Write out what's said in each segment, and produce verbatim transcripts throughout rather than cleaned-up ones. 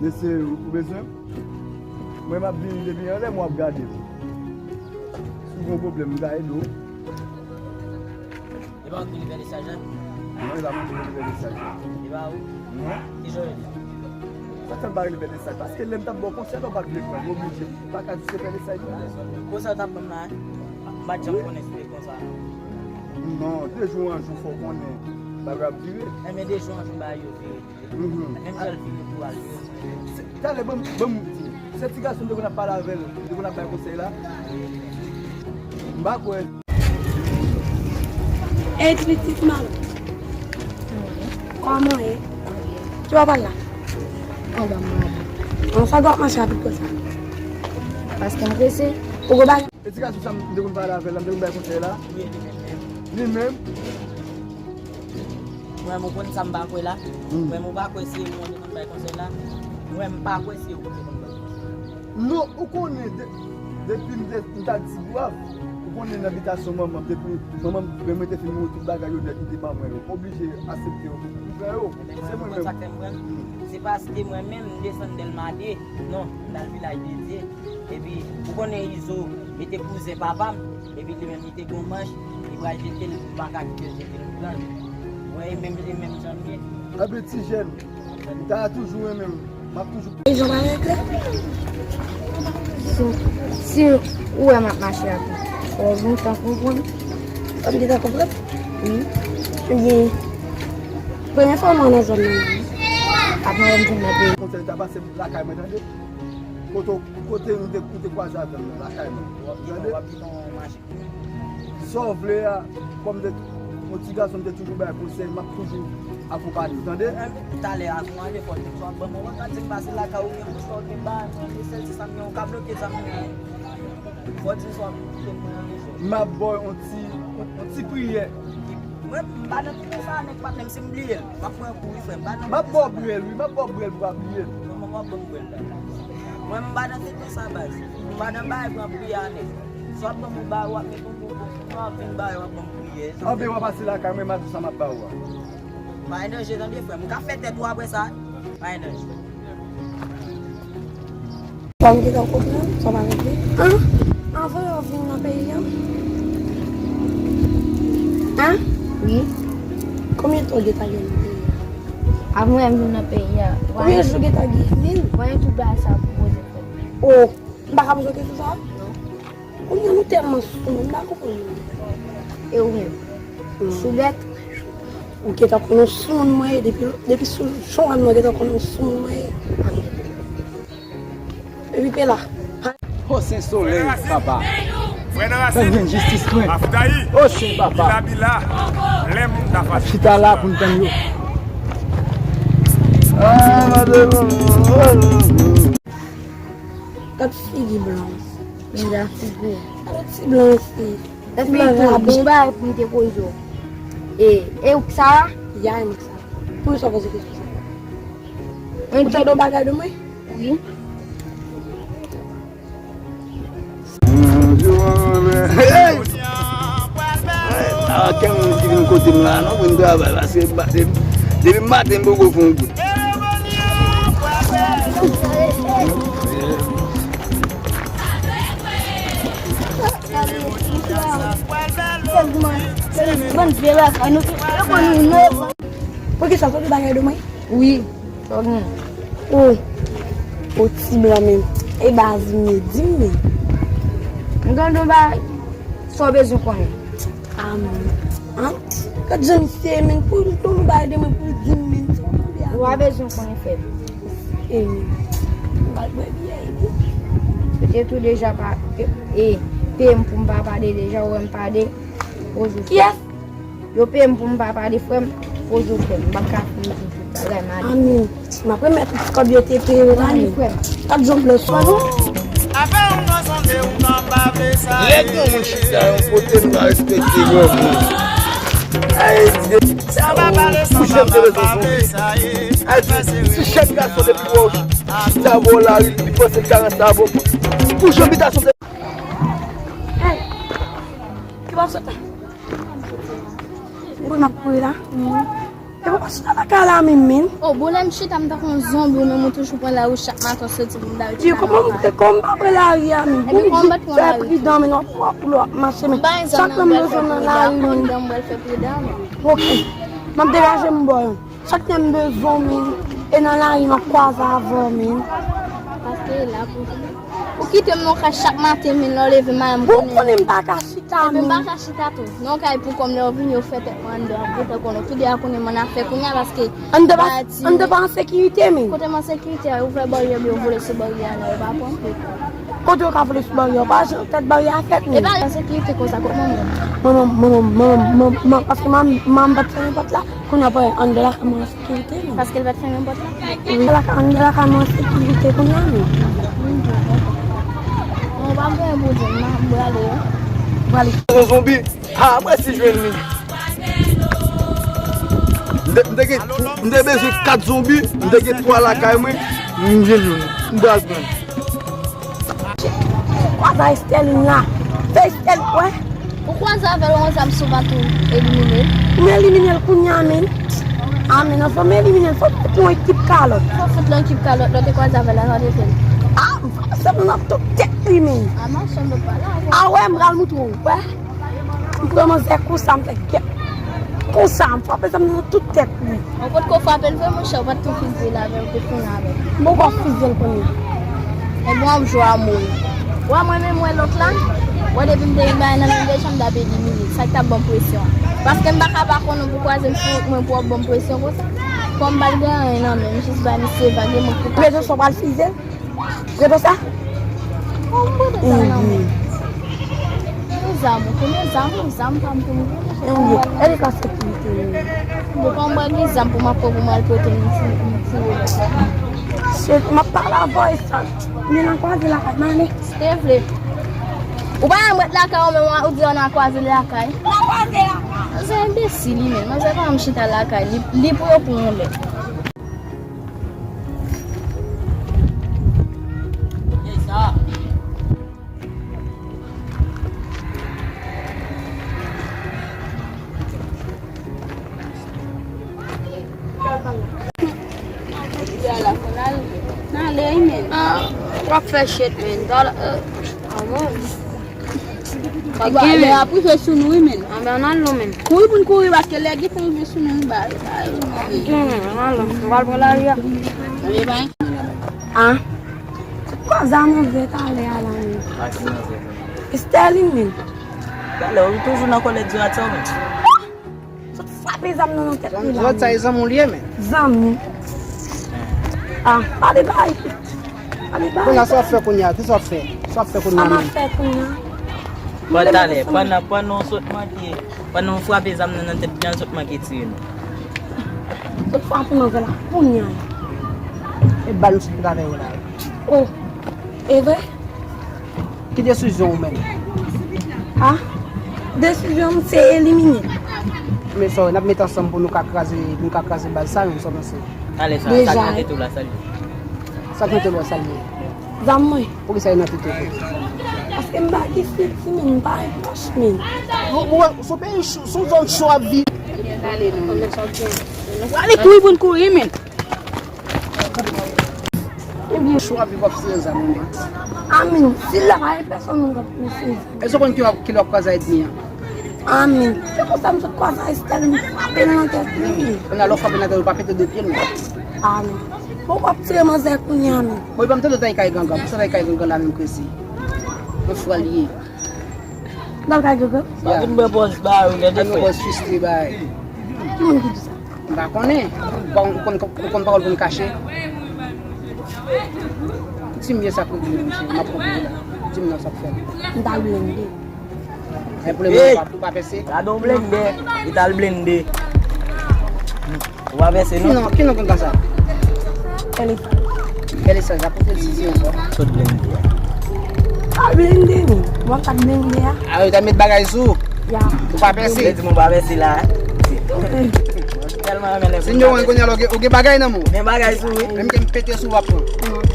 Mesye, ou bezwen m? Mwen, m ap vini depi anlè, mwen ap gade w. Si w gen yon pwoblèm, m ka ede w. E pa ou ki livre mesaj la? Non, e pa mwen ki livre mesaj la. E pa ou? Non. Kijan w ye? Sa fè m pa livre mesaj? Paske lè m t ap ba w konsèy la, ou pa t vle pran. M oblije. M pa ka di se fè mesaj la. Konsèy w t ap ban m la, m pa t janm konnen si se konsa. Non, de jou an jou, fò w konnen bagay ap vire. Enben, de jou an jou, bagay yo vire. Mhm. Menm jan l vire pou al vire. Talè, ban m, ban m, se ti gason m te konn ap pale avè l, m te konn ap bay konsèy la. M pa kwè. Ey, ti pitit mal. Kòman w ye? Ki w ap al la? Anba mwen. An sa w ap mache rapid konsa? Paske m prese. Ou go bay. E ti gason sa m te konn pale avè l la, m te konn bay konsèy la. Wi, li menm, menm. Li menm. Mwen, ou konn sa m pa kwè la? Mm. Mwen, ou pa kwè se mwen te konn bay konsèy la? Mwen, m pa kwè se ou te konn bay konsèy la. Non, ou konnen, de-, depi m te, m ta ti bwav, ou konnen nan bitasyon manman m, depi manman m, men mwen te fin mouri, tout bagay yo nèt, li te ban mwen yo. M oblije aksepte yo pou m pran yo. Ebyen, mwen, ou konn sa k fè m pran l? Mm. Se paske mwen menm, m desann Dèlma de, non, m t al Vilaj de Dye. Epi, ou konnen Izo, li te kouzen papa m, epi li menm li te gon manch, li pral jete l, m pa ka kite l jete l pran l. Mwen, e menm, e menm jan m ye. Anben, ti jèn, m ta toujou renmen w, m ap toujou. E jan w pa regle? Si, si ou wè m ap mache ak ou, fò w vin tankou w konn. Fò m gentan konprann? Wi. Ebyen, premye fwa mwen nan zòn nan, wi. Ap mwen m vin nan peyi. Konsèy ta pase lakay mwen, tande? Kote, kote ou te, ou te kwaze avè m nan, lakay mwen. Tande? Sa w vle a, kòm de, yon ti gason m te toujou bay konsèy, m ap toujou akonpaye w, tande? Talè a, mwen, fò w di m sa w ap ban mwen, w ap di m pase lakay ou, gen bouch fò w gen bagay, mwen, se sèl ti sa m gen, ou ka bloke sa m gen. Fò w di m sa w ap ban mwen, mwen. M ap ba w yon ti, yon, yon ti priyè. Mwen, m pa nan tenten sa, nèg pa t, menm si m bliye l. M ap pran kou, wi, frè, m pa nan tenten sa. M ap ba w bwè l, wi, m ap ba w bwè l pou w pa bliye l. Non, mwen, w ap ban m bwè l la. Mwen, m pa nan tenten sa, baz. M pa nan bagay pran priyè a nèg. Si w ap ban m yon bagay, w ap met yon bon, bon, w ap vin bagay, w ap ban m priyè. Anben, w ap pase lakay mwen, m a di w sa m ap ba w a. Pa gen danje, tande, frè m. M ka fè tèt ou apre sa. Pa gen danje. Kòm ki tankou pran, sa pa regle. An, anvan yo vin nan peyi an. An? Wi. Konbyen tan w gentan gen nan peyi an? Avan m vin nan peyi a. Konbyen jou w gentan gen vin? Mwen tout bagay sa pou poze frè m. O, m pa ka poze w kesyon sa? Non. Kounye a nou tèlman soumoun, m pa konprann nou. E ou menm? Hmm. Soulèt? Ou gentan konn yon soumoun mwen ye, depi, depi sou jan w wè m nan, ou gentan konn yon soumoun mwen ye. Epi pe la. O Sen Solèy, papa. Fè m jwenn jistis mwen. O Sen, papa. Chita la pou n tann yo. Ah, madanm. Gad figi blan. Gad figi. Gad ti blan isi. Gad figi blan rabi. Bon bagay pou m te poze w. E, e ou k sa a? Ya, e mwen k sa a. Poukisa w poze kesyon sa? Ou tande yon bagay de mwen? Wi. Hey! Pa gen moun ki vin kote m la non, pou n travay, paske m pa, depi, depi maten m poko fè yon goud. Bann vye lakay nou, yo konn nou. Poukisa w tande bagay de mwen? Wi, sa w gen? O, o ti blan men. E baz m ye, di m men. M gen yon bagay, sa w bezwen konnen? A men. An, gad jan misye ye men, pou l tande bagay de mwen, pou l di m men, sa w tande a? Ou pa bezwen konnen, frè m. E men. M pral bwè byè epi. te tou deja pa, e, e, peye m pou m pa pale deja, ou wè m pale, poze frè m. Yo peye m pou m pa pale frè m, poze frè m, m pa ka fini di tout bagay, m ale. Amen. M ap remèt ou ti kòb yo te peye yo la, men. Kat jan blòs pa non. Lè gen yon moun chita yon kote, nou pa respekte granmoun. Ay, Dye, pou jan m te bezwen zonbi. Ay, si, si chèf gason depi wè w chita bò lari, li panse l ka ranse avè w. Pou jan bitason te. Hey, ki w ap sot la? Mwen ap kouri la. E papa chita lakay la menm, men. Oh, bon, lè m chita, m tankou yon zonbi, ou menm ou toujou pran lari chak maten w soti pou m ta retounen lakay. Kòman m te, kòman m pa pran lari a, men? Ebyen, kòman m pa t pran lari? Fè pridan, men, w ap, w ap, w ap mache, men. Chak lè m bezwen nan lari, men. M pral fè pridan, men. Ok. M ap degaje m bò yo. Chak lè m bezwen w, men. E nan lari, m ap kwaze avè w, men. Paske la pou Ou kite m nan kay chak maten, men lè w leve maten, m konnen. Bon, konnen m pa ka chita, men. Ebyen, m pa ka chita tou. Nan kay pou kòm lè w vini, yo fè tèt mwen anndan, ap gentan konnen. Tout de a konnen m annafè kounye a, paske. Anndan pa, anndan pa an sekirite, men. Kote m an sekirite a, yo ouvè baryè, yo vole sou baryè a, non, yo pa pran. Kote yo ka vole sou baryè a, pa jan tèt baryè a fèt, men. E pa an sekirite konsa, kot manman m? Manman, manman, manman, manman, manman, paske manman, manman pa t fèmen pòt la. Kounye a, pa anndan lakay mwen an sekirite, non. Paske l pa t fèmen pòt la? Wi, lakay, anndan lakay mwen an sekirite kounye a, non. Bon, pa gen pwoblèm, m prale, wi. Prale. Yon zonbi, ha, mwen si jwenn li. M te, m te gen, m te bezwen kat zonbi, m te gen twa lakay mwen, m jwenn youn, m pral pran. Kwaze a Estèlin la. Fè Estèlin, wè. Ou kwaze avè l, yon zam sou bat ou elimine l. M elimine l kounye a, men. A, men, nan fò m elimine l, fò m fout yon ekip kalòt. Fò w fout yon ekip kalòt, lè w te kwaze avè l la, sa w te fè l? A, m frape zam nan nan tout tèt li, men. A, machann lòt pa la, a, wè, m pral moutre w, wè. M pran manzè konsa, m fè gèp. Konsa, m frape zam nan tout tèt li. Ou potko frape l vre, monchè, ou pa t tou fizye l avè l, ou te fini avè l. M poko fizye l kounye a. Ebyen, w ap jwe a mwen. Wè, mwen menm, wè lòt la, wè depi m te gen bagay nan men m, deja m t ap elimine l. Sa k t ap ban m presyon. Paske m pa ka pa konnen pou kwaze m sou wout mwen pou w ap ban m presyon konsa. Kòm m pa t gen anyen nan men m, m jis bay misye vag e mwen ki pa. Prezans w pral fizye l? Repo sa? Ou mwen de zam nan men. Gen zam, ou konnen zam, ou zam pa m pou m konnen. Gen zam. E li ka sekirite, wi. Bon, pa m gen zam pou m ap pran pou m al pote yon ti, yon ti wòl. Shit, m ap pale avè w, e sa. Men nan kwaze lakay, m ale. Si te vle. Ou pa nan mèt lakay, ou menm, ou di w nan kwaze lakay. Nan kwaze lakay. Se enbesil, li menm. Manzè pa janm chita lakay. Li, li pou yo pran yon lè. Ah, w ap fè shit, man. Dòla, euh, ah bon. Lè a prive sou nou, wi, men. Anben, ann al non, men. Kouri pou n kouri, paske lè gen tan rive sou nou, wi, ba, ba, wi, men. Ok, men, ann al non. Nou pral pran lari a. Anben, bay. Ah. Tout kwa zam ou vle talè a la, men. Estèlin, men. Talè, ou toujou nan kòlèt di atò, men. Sot frape zam nan nan tèt li la. Zòt sa e zanmi w li ye, men. Zanmi. Ah, pale bay. Pale bay. Kounye a, sa w ap fè kounye a? Kisa w ap fè? Sa w ap fè kounye a menm? Sa m ap fè kounye a? Bon, talè, pandan, pandan w sot manke, pandan w frape zam nan nan tèt li a, sot manke tire nou. Sot frape nan vè la kounye a. E bal m sot avè yo la. Oh, e vre? Ki desizyon ou menm? Ah, desizyon m se elimine. Men sa w, n ap met ansanm pou nou ka kraze, nou ka kraze baz sa menm, sa w panse? Talè sa, sa k nan tete w la, sa l ye? Sa k nan tete w la, sa l ye? Zam mwen. Poukisa li nan tete w? Paske m pa gen senti, men m pa gen pòch, men. Ou, ou, sou peyi cho, sou zòn cho ap viv. Ale, kouri pou n kouri, men. Ebyen, cho ap viv ap sere zam ou menm. Amen. Si la pa gen pèsonn, nou p ap sere zam. Èske w konn kilè w ap, kilè w ap kwaze a ènmi an? Amen. Se konsa m sot kwaze a Estèlin, m frape l nan tèt li. Kounye a, lè w frape l nan tèt, ou pa pete de pye l, non? Amen. Bon, w ap tire manzè kounye a, men. Bon, epa m tande w t al kay gangan. Poukisa w t al kay gangan la menm, Kresi? Yon frè l ye. L al kay gangan? Pa vin pran pòz ba yo, gade frè. Pòz fis li bay. Ki moun ki di sa? M pa konnen. Ou konn, ou konn pawòl pou n kache? Di m gen sa k regle, mesye, m ap konprann la. Di m non sa k fè. M ta blende. Men pou le moman, ou pa pèse? Gade yon blende, li t al blende. Ou pa pèse, non? Ki non, ki non konn sa? Kèl esans? Kèl esans? Apot l sisi ankò. Sot blende a. Pa blende, wi. Mwen ka blende a. A, yo ta met bagay sou ou? Ya. Ou pa pèse? Vle di m ou pa pèse la, eh? Tèlman renmen lè. Si nou wè kounye a la, ou gen, ou gen bagay nan men w. Gen bagay sou, wi. Menm ke m pete sou ou, w ap pran. Non.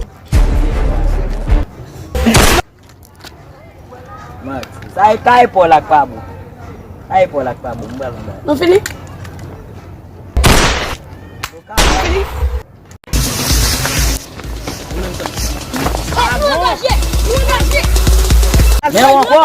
Manti. Sa e kay Pòl ak pa bon. Kay Pòl ak pa bon. M pral anba. Nou fini? Nou fini? Men ankò.